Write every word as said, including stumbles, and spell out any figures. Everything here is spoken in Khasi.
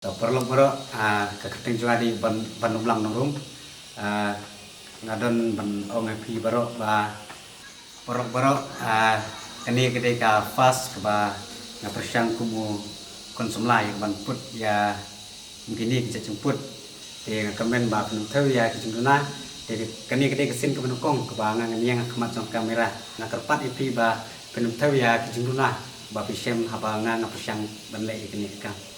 To paralok baroh, ah, ka kyrteng jong nga dei Ban, Banumlang Nongrum. Ah, nga don ban ong ïa phi baroh ba, baroh baroh, ah, kane ka dei ka first kaba nga pyrshang kum u khun samla ïa ka ban put ïa kine ki jait jingput. Te nga kyrmen ba phin ym thew ïa ki jingduna. Te kane ka dei ka sien kaba nyngkong kaba nga ngan ïeng ha khmat jong ka kamera. Nga kyrpad ïa phi ba phin ym thew ïa ki jingduna ba phi shem haba nga nga pyrshang ban leh ïa kane ka kam.